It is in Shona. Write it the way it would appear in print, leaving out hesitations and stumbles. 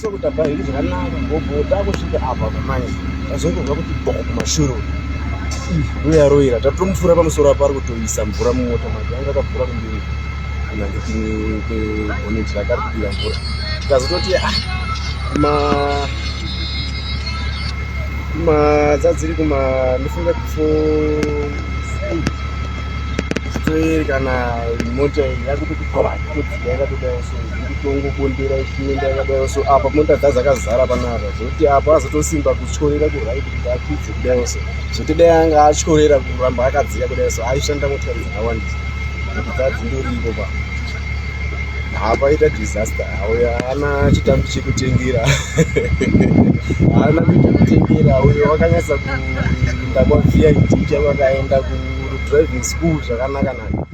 so kutabva hedu zvakanaka gogo takusvika apa pamanje tazongobva kuti bho kumashure ndoyaroira tatomupfuura pamusoro apa ari kutoisa mvura mumota make anga akavhura kumberi kweboneti rake ari kudira mvura tikazototi ah kuma kuma dzadziri kuma ndofunga fo Story kana mota iyi yakutoti gova itodzika yakatodai so ikutongobondera ichienda yakadai so apa mota dzadzakazara panapa zvekuti apa azotosimba kutyorera kuright kuti akwidze kudai so zvekuti dai anga atyorera kuramba akadzika kudai so aishanda motikari dzakawandisa kuti dzadzindoripo pa hapaita disaster uyo haana chitambi chekutengera haana kuita kutengera uyo wakanyatsa kuenda kwaVID chaivo akaenda kudriving school zvakanaka naka.